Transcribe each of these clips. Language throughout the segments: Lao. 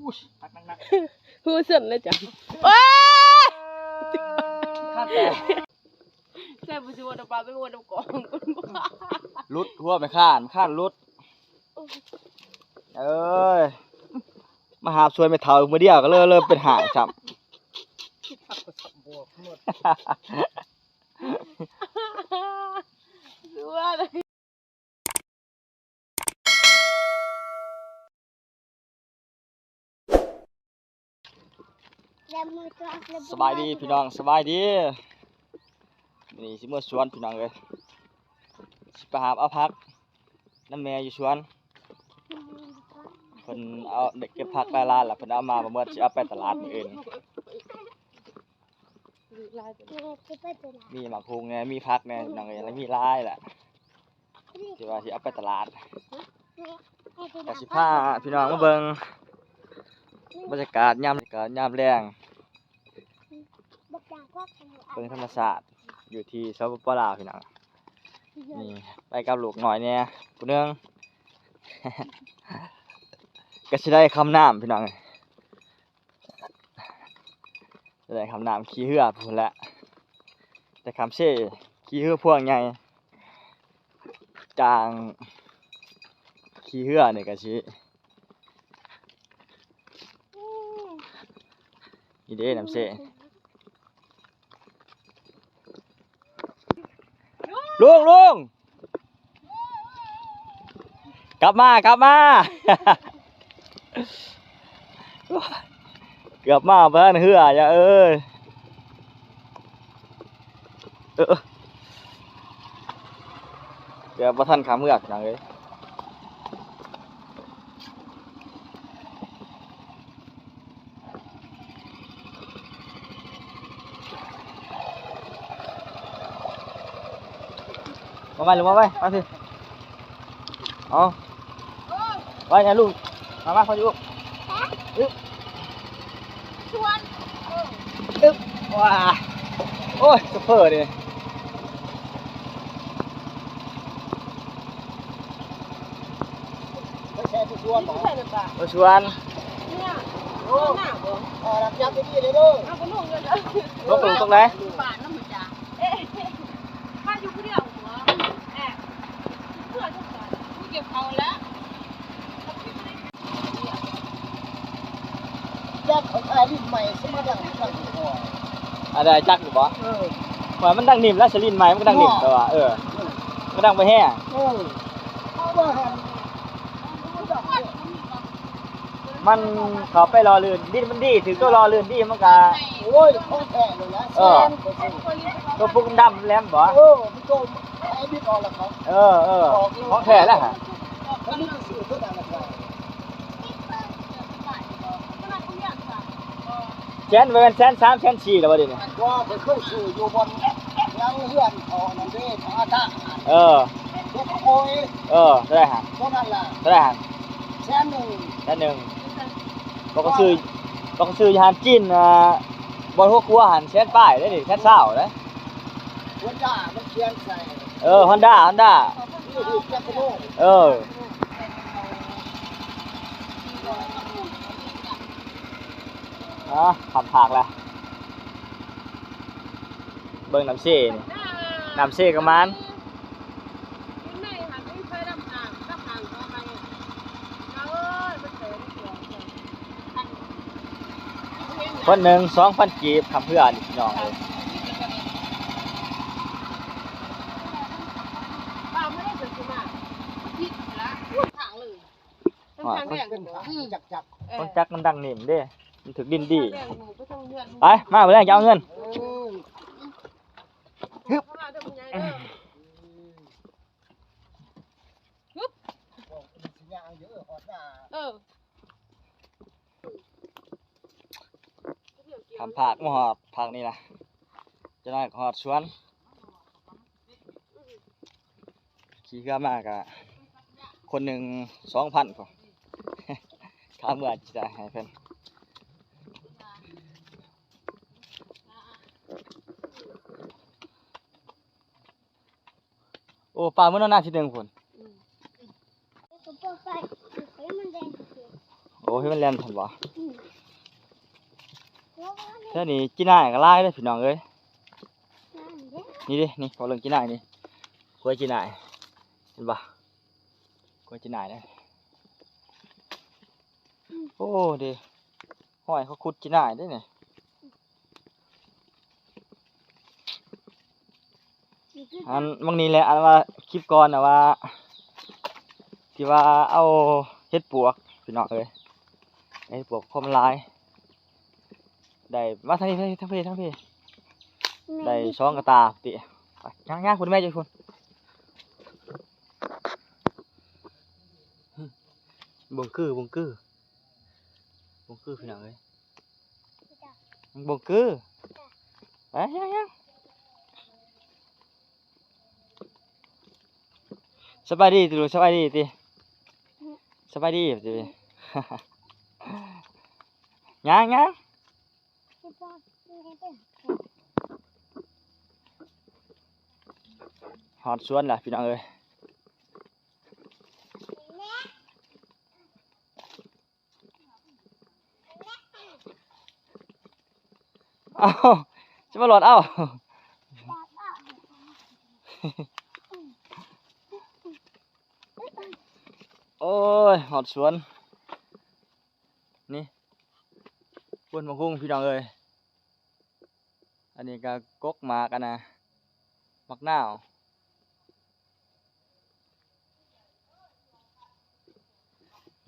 ອຸ້ຍ ໜັກໆ ຫູເສັ້ນເລີຍຈ້ະ. ໂອ້ຍ ຂ້າແຕກ ໃສ່ບໍ່ຊິວ່ານຳປາ ໄປວ່ານຳກອງ ຫຼຸດຫົວແມ່ຄ້ານ ຄ້ານຫຼຸດ. ເອີຍ ມາຫາບຊ່ວຍແມ່ເຖົ້າມື້ດຽວກໍເລີຍ ເລີຍເປັນຫາຍຊ້ຳ. ສະບາຍດີພີ່ນ້ອງ ສະບາຍດີ. ມື້ນີ້ຊິເມືອສວນພີ່ນ້ອງເອີຍ ຊິໄປຫາບເອົາຜັກນຳແມ່ຢູ່ສວນ. ເພິ່ນເອົາ ໄດ້ເກັບຜັກຫຼາຍໆ ແລ້ວເພິ່ນເອົາມາບໍ່ໝົດ ຊິເອົາໄປຕະຫຼາດມື້ອື່ນ. ມີໝາກຫຸ່ງແດ່ ມີຜັກແດ່ພີ່ນ້ອງເອີຍ ແລ້ວມີຫຼາຍແຫຼະ ທີ່ວ່າຊິເອົາໄປຕະຫຼາດ. ກໍຊິພາພີ່ນ້ອງມາເບິ່ງບັນຍາກາດຍາມ ຍາມແລງ ເບິ່ງທຳມະຊາດຢູ່ທີ່ ສປປ ລາວ ພີ່ນ້ອງ. ນີ້ ໄປກັບລູກນ້ອຍແດ່ຜູ້ໜຶ່ງ ກໍຊິໄດ້ຄຳນ້ຳພີ່ນ້ອງເອີຍ. ໄດ້ຄຳນ້ຳຂີ່ເຮືອພຸ້ນແຫຼະ ແຕ່ຄຳເຊຂີ່ເຮືອພວງໃຫຍ່ ຈ້າງຂີ່ເຮືອນີ້ກໍຊິ ນີ້ເດ້ນ້ຳເຊ. ລຸງ ລຸງ ກັບມາ ກັບມາ ເກືອບມາບໍ່ທັນເຮືອ ຢ່າເອີຍ. ເອີ ເກືອບບໍ່ທັນຂ້າມເຮືອ ພີ່ນ້ອງເອີຍ. ມາໄວ້ ມາໄວ້ ມາພີ້ ເອົາ ໄວ້ນະລູກ ມາ ມາ ພໍ່ຢູ່ ອຶບ ຊວນ ອຶບ ວ້າ ໂອ້ຍ ໂຊເຟີນີ້. ໄປແຊ່ໄປສວນບໍ່? ໄປສວນ ໂອ້ ເອົາຫຼັກຈັບດີໆເດີ ເອົາບໍ່ລົງເດີ ລົງຕົງໃດ? ບ້ານນຳມັນຈ້າ ເອະ ມາຢູ່ຜູ້ດຽວບໍ່? ແອະ ເພື່ອນ ຜູ້ກ່ຽວເຂົ້າແລ້ວ. ຈັກເຂົາຂາຍຫຼິ້ນໄມ້ ຊິມາດັງ ດັງບໍ່? ອັນໃດຈັກຢູ່ບໍ່? ເອີ ວ່າມັນດັງນິ່ມແລ້ວ ສະຫຼິ້ນໄມ້ມັນກໍດັງນິ່ມ ເນາະ ແຕ່ວ່າ ເອີ ເອີ ມັນກໍດັງບໍ່ແຮງ ເອີ ເພາະວ່າຫັ້ນ ມັນເຂົ້າໄປຫຼໍ່ລື່ນ ດິນມັນດີ ຖືກຕົວຫຼໍ່ລື່ນດີ ມັນກໍ ໂອ້ຍ ຂອງແທ້ໂລດແຫຼະ ເອີ ແຊນກວ່າຊື້ ຕົວປຸກດຳແຫຼມບໍ່? ເອີ ມັນໂຕ ໄອ້ບິດອອກແລ້ວເຂົາ ເອີ ເອີ ຂອງແທ້ແລ້ວຫະ ມັນມີແຕ່ຊື້ຕົວນັ້ນແຫຼະ. ແສນ ເປັນແສນສາມ ແສນສີ່ແລ້ວບໍ່ດຽວນີ້? ບໍ່ ຂ້ອຍເຄີຍຊື້ຢູ່ບ່ອນຫຼັງເຮືອນເຂົານັ້ນເດ້ ພະອາຕະ ເອີ ຕົວໂຄຍ ເອີ ເທົ່າໃດຫະ? ຕົວນັ້ນລະ ເທົ່າໃດຫະ? ແສນໜຶ່ງ ແສນໜຶ່ງ ບໍ່ກໍຊື້ ບໍ່ກໍຊື້ຢູ່ຫັ້ນຈີນ ອ່າ ບ່ອນຫົວຄົວຫັ້ນ ແສນປາຍເດ້ນີ້ ແສນຊາວເດ້. ຮອນດ້າ ມັນຂຽນໃສ່ ເອີ ຮອນດ້າ ຮອນດ້າ ເອີ ເອີ ອ່າ ຂ້າມພາກແລ້ວ ເບິ່ງນ້ຳເຊນີ້ ນ້ຳເຊກໍມານ. ຄົນໜຶ່ງສອງພັນກີບ ຂ້າມເຮືອນີ້ ພີ່ນ້ອງເອີຍ. ທາງເລີຍ ທາງແດງ ມັນເປັນທາງຈັກໆ ເອີ ຂອງຈັກມັນດັງນິ່ມເດ້ ມັນຖືກດິນດີ. ໄປ ມາ ມື້ແລງຈະເອົາເງິນ ເອີ ຮຶບ ຮຶບ ເອີ ຂ້າມພາກມາຮອດພາກນີ້ລະ ຈັກໜ້ອຍກໍຮອດສວນ. ຂີ່ເຮືອມາກະຄົນໜຶ່ງສອງພັນພຸ້ນ ຄ່າເມືອຊິໄດ້ໃຫ້ເພິ່ນ. ໂອ້ ປາມື້ນອນໜ້າທີໜຶ່ງພຸ້ນ. ອືມ ໂອ້ ບໍ່ໃຫ້ມັນແລ່ນ ເຫັນບໍ່? ແຖວນີ້ຈີ່ໜ້າຍກໍຫຼາຍເດ້ພີ່ນ້ອງເອີຍ. ນີ້ເດ້ ນີ້ ເວົ້າເລື່ອງຈີ່ໜ້າຍນີ້ ຄວາຍຈີ່ໜ້າຍ ເຫັນບໍ່? ຄວາຍຈີ່ໜ້າຍເດ້. ໂອ້ ເດ້ ຫ້ອຍເຂົາຂຸດຈີ່ໜ້າຍເດ້ນີ້. ອັນ ໝ່ອງນີ້ແຫຼະ ອັນວ່າຄລິບກ່ອນນະວ່າ ທີ່ວ່າເອົາເຫັດປວກພີ່ນ້ອງເອີຍ ເຫັດປວກຄວາມຫຼາຍ ໄດ້ມາທາງນີ້ ທາງພີ້ ທາງພີ້ ໄດ້ສອງກະຕ່າຕິ. ຍ່າງໆ ພຸ້ນແມ່ ຢູ່ພຸ້ນ. ບົງກື ບົງກື ບົງກື ພີ່ນ້ອງເອີຍ ບົງກື. ໄປ ຍ່າງໆ. ສະບາຍດີຕິລູກ ສະບາຍດີຕິ ສະບາຍດີຕິ. ຍ່າງໆ. ຮອດສວນລະພີ່ນ້ອງເອີຍ. ເອົ້າ ຈະມາຫຼອດເອົາ. ໂອ້ຍ ຮອດສວນ. ນີ້ ກວນໝາກຫຸ່ງພີ່ນ້ອງເອີຍ. ອັນນີ້ກໍກົກໝາກ ອັນນະ ໝາກນາວ.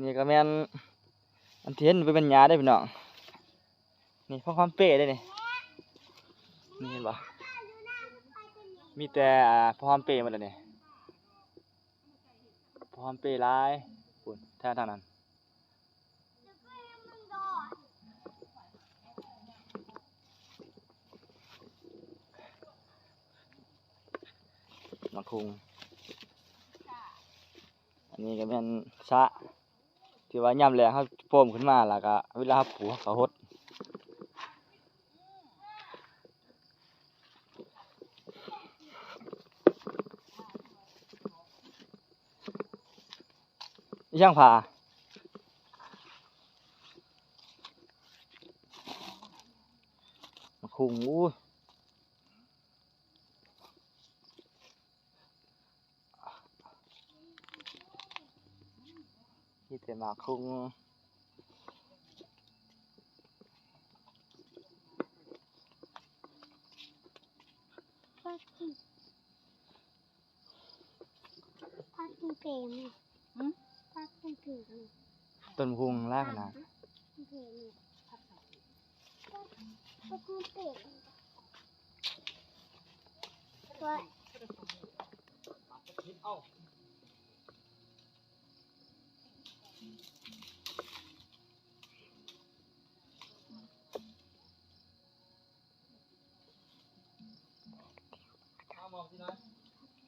ນີ້ກໍແມ່ນ ອັນທີ່ເຫັນບໍ່ແມ່ນຫຍ້າເດ້ພີ່ນ້ອງ. ນີ້ ພະຫອມເປ້ເດ້ນີ້. ນີ້ເຫັນບໍ່? ມີແຕ່ ອ່າ ພະຫອມເປ້ໝົດແລ້ວນີ້. ພະຫອມເປ້ຫຼາຍ ພຸ້ນ ແຖວທາງນັ້ນ. ໝາກຫຸ່ງ. ອັນນີ້ກໍແມ່ນສະ ທີ່ວ່າຍາມແລ້ງເຮົາໂປ່ມຂຶ້ນມາ ແລ້ວກໍເວລາເຮົາປູກເຮົາກໍຫົດ. ອີຫຍັງພາ? ໝາກຫຸ່ງ. ໂອ້ຍ ມີແຕ່ໝາກຫຸ່ງ. ຜັກກິນເປັນ ຫຶ? ຜັກກິນເປັນ ຕົ້ນຫຸ່ງຫຼາຍຂະໜາດ.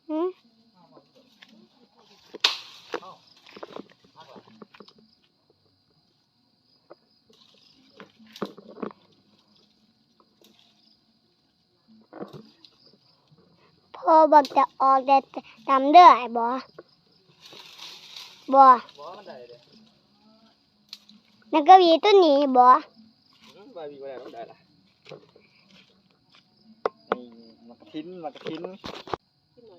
ຫຶ? ພໍ່ບອກຈະອອກແຕ່ດຳເດີ ອ້າຍບໍ? ບໍ່ ບໍ່ ມັນໄດ້ເດ້. ແລ້ວກໍຫວີຕົວນີ້ບໍ? ອືມ ຫວີບໍ່ໄດ້ ມັນໄດ້ລະ. ນີ້ ໝາກກະທິນ ໝາກກະທິນ. ກິນໝ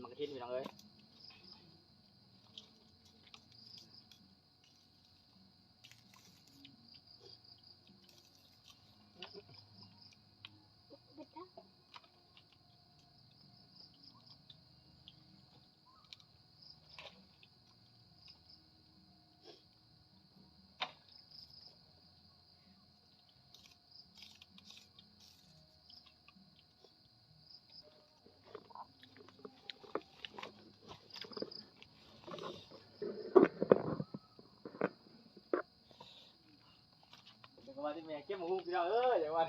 າກກະທິນ ພີ່ນ້ອງເອີຍ. ເດີກວ່າທີ່ແມ່ເກັບໝາກຫຸ່ງ ພີ່ນ້ອງເອີຍ ເດີກວ່າ.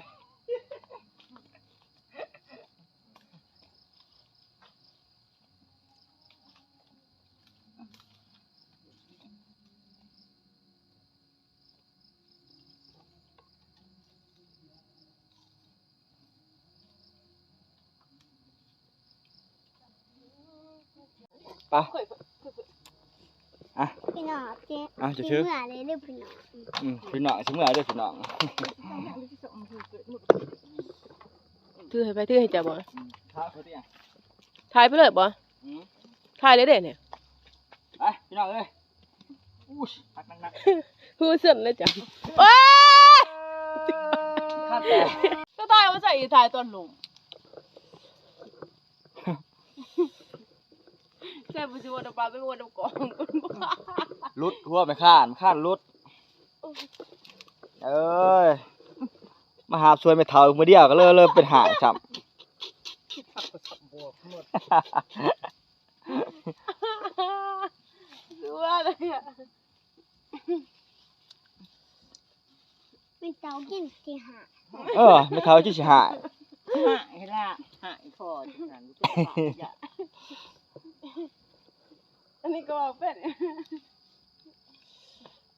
ອ່ະ ອ່ະ ພີ່ນ້ອງ ເຈົ້າ ອ່ະ ເຈົ້າຖື ຊິເມືອເລີຍເດີພີ່ນ້ອງ ອືມ ພີ່ນ້ອງ ຊິເມືອເດີພີ່ນ້ອງ ຖືໃຫ້ໃຜ? ຖືໃຫ້ເຈົ້າບໍ່? ອືມ ຖ່າຍໄປເລີຍບໍ່? ອືມ ຖ່າຍເລີຍເດ້ນີ້ ໄປພີ່ນ້ອງເອີຍ ອູ້ຍ ໜັກໆ ຮູ້ເຊິ່ນເລີຍຈ້ະ ໂອ້ຍ ຄັນແຕກ ກໍຖ່າຍມາໃສ່ ຖ່າຍຕອນລົງ ໃສ່ບໍ່ຊິວ່ານຳປາ ໄປວ່ານຳກອງ ຫຼຸດຫົວແມ່ຄ້າ ແມ່ຄ້າຫຼຸດ ເອີຍ ມາຫາບຊ່ວຍແມ່ເຖົ້າມື້ດຽວກໍເລີຍ ເລີຍເປັນຫາຍຊ້ຳ ຄືວ່າເລີຍອະ ແມ່ເຖົ້າກິນຊິຫາຍ ເອີ ແມ່ເຖົ້າກິນຊິຫາຍ ຫາຍລະ ຫາຍພໍຈັ່ງນັ້ນ ອັນນີ້ກໍເວົ້າເປັນ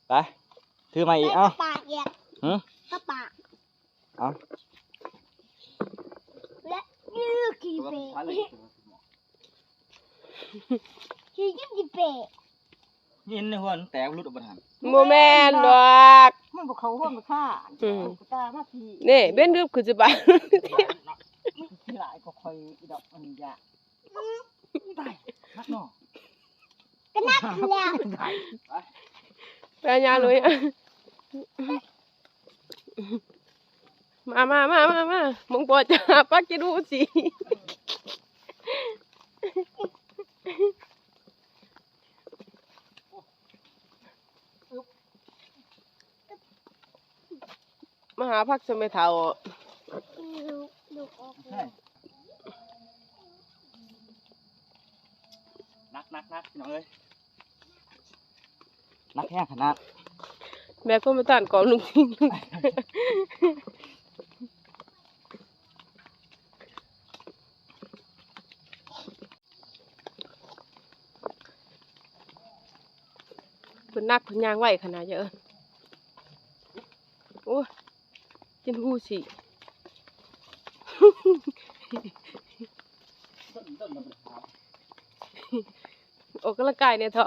ໄປ ຖືມາອີກ ເອົາ ປາກແຍກ ຫື ກະປາກ ເອົາ ແລະ ຂີ້ເປ ຂີ້ກິນຂີ້ເປ ຍິນໃນຫົວມັນແຕກ ຫຼຸດອອກບໍ່ທັນ ບໍ່ແມ່ນດອກ ມັນບໍ່ເຂົ້າຫົວມັນຄ່າ ອືມ ຕາມາພີ້ ນີ້ເບັນດຶບຄືຊິບາດ ຂີ້ຫຼາຍກໍຄ່ອຍອີດອກ ອັນນີ້ຢາ ຕາຍ ໜັກເນາະ ກໍໜັກແລ້ວ ໄປ ໄປ ຍ່າລຸຍ ມາ ມາ ມາ ມາ ມາ ມຶງບໍ່ຈະປັກກິນຫູຊິ ມາຫາຜັກຊ່ວຍແມ່ເຖົ້າ ໜັກໆໆ ພີ່ນ້ອງເອີຍ ໜັກແຮງຂະໜາດ ແບກຄົນມາຕ້ານກອງລຸງທິງ ເພິ່ນໜັກ ເພິ່ນຍ່າງໄວຂະໜາດເດີ້ ໂອ້ຍ ກິນຫູຊິ ອອກກຳລັງກາຍແດ່ເທາະ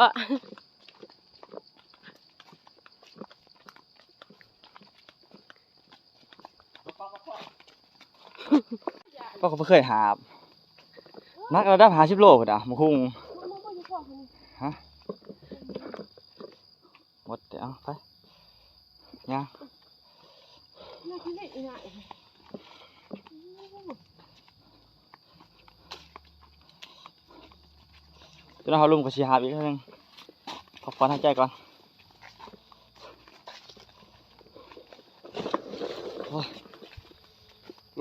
ກໍບໍ່ເຄີຍຫາບ ໜັກລະດັບຫ້າສິບໂລພຸ້ນນະ ໝາກຫຸ່ງ ຮະ ໝົດແລ້ວ ເອົາໄປ ຍ່າງ ຈົນເຮົາລົມກໍຊິຫາບອີກເທື່ອໜຶ່ງ ພັກຜ່ອນຫາຍໃຈກ່ອນ ໂອ້ຍ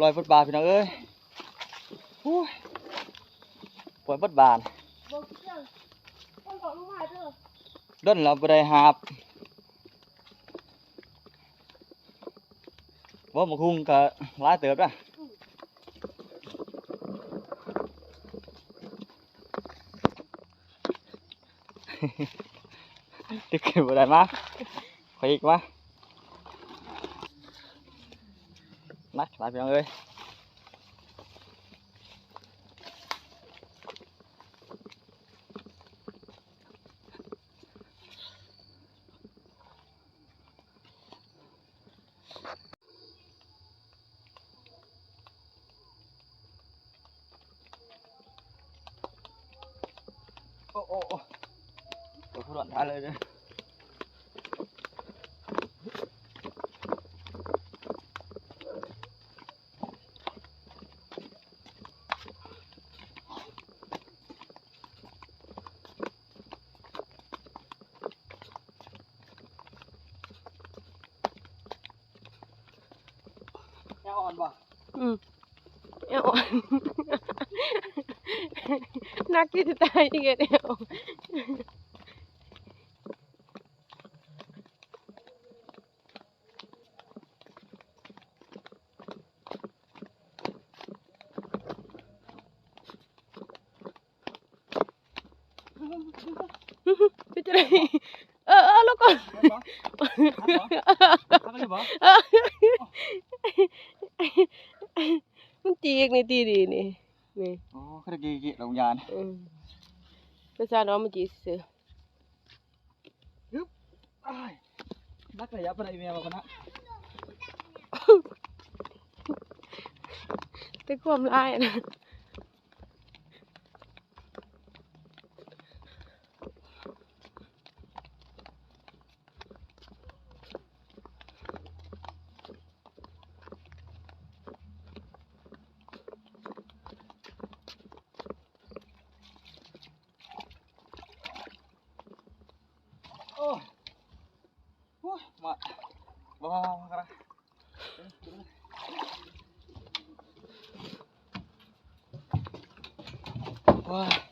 ລອຍບົດບາດ ພີ່ນ້ອງເອີຍ ໂອ້ຍ ປວດເບິດບາດ ດົນແລ້ວບໍ່ໄດ້ຫາບ ບໍ່ ໝາກຫຸ່ງກໍຫຼາຍເຕີບນະ ຕຶກຂຶ້ນບໍ່ໄດ້ ມາ ຂ້ອຍອີກ ມາ ໜັກຫຼາຍ ພີ່ນ້ອງເອີຍ. ໂອ້ ໂອ້ ໂອ້ ໂອ້ ຜູ້ຮ້ອນທ່າເລີຍເດີ. ແອວອ່ອນບໍ່? ອືມ ແອວອ່ອນ ໜັກທີ່ຈະຕາຍ ຍັງເຮັດແອວອ່ອນ. ເປັນຈັ່ງໃດ? ເອີ ເອີ ລົງກ່ອນ ມັນຈີກນີ້ ຕີດີນີ້ ນີ້ ອໍ ຄືໄດ້ກີ້ໆ ລົງຍານ ເອີ ມັນ ຈານອອກມາຈີ່ຊື່ໆ. ຮຶບ ອ້າຍ ໜັກໄດ໋ ຢ່າປານໃດແມ່ວ່າ ພະນະ ແຕ່ຄວາມຫຼາຍນະ. ໂອ້ຍ ໂອ້ຍ ມາ ມາ ມາ ມາ ມາ ໂອ້ຍ.